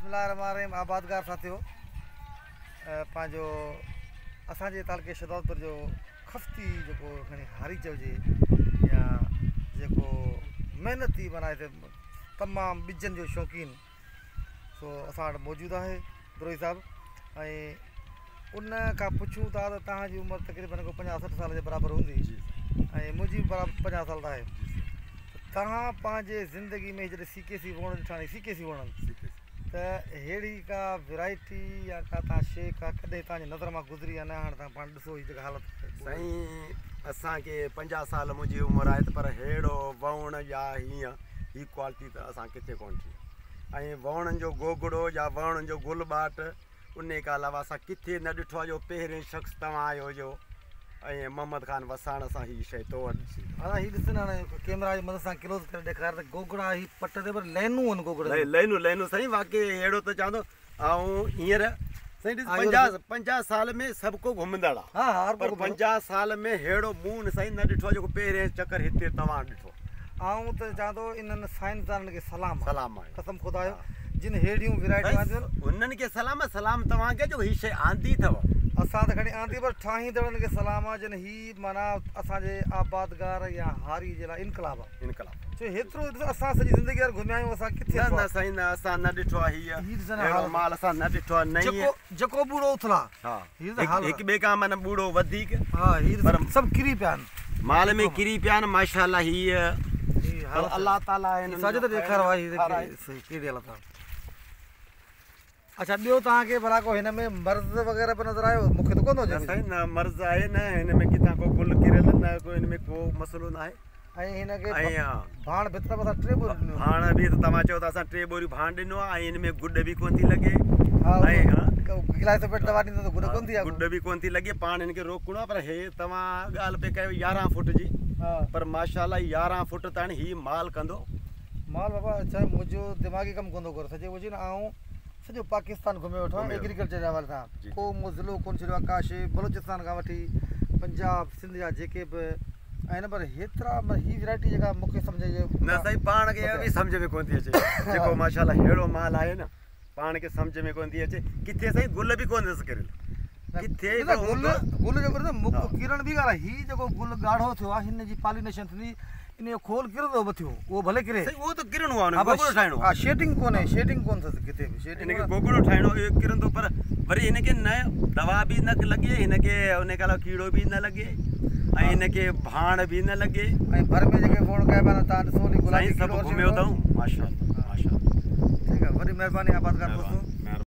الله الرحمن الرحيم آبادگار ساٿيو پنهنجو اسان جي تعلقي شهدادپور جو خفتي جيڪو کڻي هاري چئجي يا جيڪو محنتي معنيٰ هتي تمام ٻجن جو شوقين سو اسان وٽ موجود آهي بروهي صاحب ۽ ان کان پڇون ٿا ته توهان جي عمر تقريبن ڪو پنجاهه سٺ سال جي برابر هوندي ۽ منهنجي به برابر پنجاهه سال ته آهي توهان پنهنجي زندگي ۾ جڏهن سي ڪي سي ووڻ ڏٺا آهن سي ڪي سي ووڻن ته ههڙي ڪا ورائٽي يا ڪا توهان شي ڪا ڪڏهن توهان جي نظر مان گذري يا نه هاڻي توهان پاڻ ڏسو هي جيڪا حالت آهي. سائين اسان کي پنجاهه سال منهنجي عمر آهي ته پر ههڙو ووڻ يا هيئن هي ڪوالٽي ته اسان ڪٿي ڪونه ٿي ۽ ووڻن جو گوگڙو يا ووڻن جو گل ٻاٽ انهي کان علاوه اسان ڪٿي نه ڏٺو آهي جو پهرين شخص توهان آهيو جو ۽ محمد خان وساڻ اسان هي شيء تو وٽ ڏسي. ادا هي ڏس نه هاڻي ڪيمرا جي مدد سان ڪلوز ڪري ڏيکار ته گوگڙا هي پٽ تي پر لينون آهن گوگڙن جون. لينون لينون سائين واقعي اهڙو ته چوان ٿو آئون هينئر سائين ڏس 50 50 سال ۾ سڀ ڪو گهمندڙ آ ها ها پر 50 سال ۾ ههڙو مون سائين نه ڏٺو آ جيڪو پهرين چڪر هتي توهان ڏٺو. آئون ته چوان ٿو انهن سائنسدانن کي سلام آ. سلام آهي. قسم خدا جو جن ههڙيون ورائٽيون آنديون. هنن کي سلام آ سلام توهان کي جو هي شيء آندي اٿو. اسان ته کڻي آندي پر ٺاهيندڙن کي سلام آ جن هي معنيٰ اسان جي آبادگار يا هاري جي لاء انقلاب آ. انقلاب. ڇو هيترو ڏس اسان سڄي زندگي يار گهميا آهيون اسان ڪٿي نه نه سائين نه اسان نه ڏٺو آ هي ههڙو مال اسان نه ڏٺو آ نه ئي. جيڪو ٻوڙو اٿلا. ها هڪ ٻئي کان معنيٰ ٻوڙو وڌيڪ. ها هي سڀ ڪري پيا آهن. مال ۾ ڪري پيا آهن ماشاءالله هي پر الله تعالي هنن ساجد ڏيکار ڀائي ڪهڙي حالت آهي. اڇا ٻيو توهان کي ڀلا ڪو هن ۾ مرض وغيره به نظر آيو مونکي ته ڪونه ٿو اچي. نه سائين نه مرض آهي نه هن ۾ ڪٿان ڪو گل ڪريل نه ڪو هن ۾ ڪو مسئلو نه آهي. ۽ هن کي ڀاڻ ڀتر به اسان ٽي ٻوريون ڏنيون. ڀاڻ به ته توهان چئو ته اسان ٽي ٻوريون ڀاڻ ڏنو آهي ۽ هن ۾ گڏ به ڪونه ٿي لڳي ۽ گلائسوپيٽ دوا ڏيندو ته گڏ ڪونه ٿي گڏ به ڪونه ٿي لڳي پاڻ هن کي روڪڻو آهي پر هي توهان ڳالهه پئي ڪيو يارهن فوٽ جي پر ماشاء الله يارهن فوٽ تائين هي مال ڪندو. مال بابا ڇا منهنجو دماغ ئي ڪم ڪونه ٿو ڪري سچي پڇين آئون سڄو پاڪستان گهمي ويٺو آهيان ايگريڪلچر جي حوالي سان ڪو مون ضلعو ڪونه ڇڏيو آهي ڪا شي بلوچستان کان وٺي پنجاب سنڌ جا جيڪي به آهن پر هيترا هي ورائٽي جيڪا مون کي سمجهه جي نه سائين پاڻ کي به سمجهه ۾ ڪونه ٿي اچي جيڪو ماشاءالله ههڙو مال آهي نه پاڻ کي سمجهه ۾ ڪونه ٿي اچي ڪٿي سائين گل به ڪونه اٿس ڪريل ڪٿي گل گل جيڪو نه مک ڪرڻ ٻي ڳالهه آهي هي جيڪو گل ڳاڙهو ٿيو آهي هن جي پالينيشن ٿيندي ان جو خول ڪرندو مٿيون اهو ڀلي ڪري. سائين اهو ته ڪرڻو آهي ان کي گوگڙو ٺاهڻو آهي. ها شيڊنگ ڪونهي شيڊنگ ڪونه اٿس ڪٿي به شيڊنگ هن کي گوگڙو ٺاهڻو اهو ڪرندو پر وري هن کي نه دوا به نه لڳي هن کي ان کان علاوه ڪيڙو به نه لڳي ۽ هن کي ڀاڻ به نه لڳي. ۽ ڀر ۾ جيڪي ووڻ ڪيا پيا آهن تان ڏسو گلابي سائين سڀ گهميو اٿئون ماشاءالله ماشاءالله. ٺيڪ آهي وڏي مهرباني آبادگار دوستو.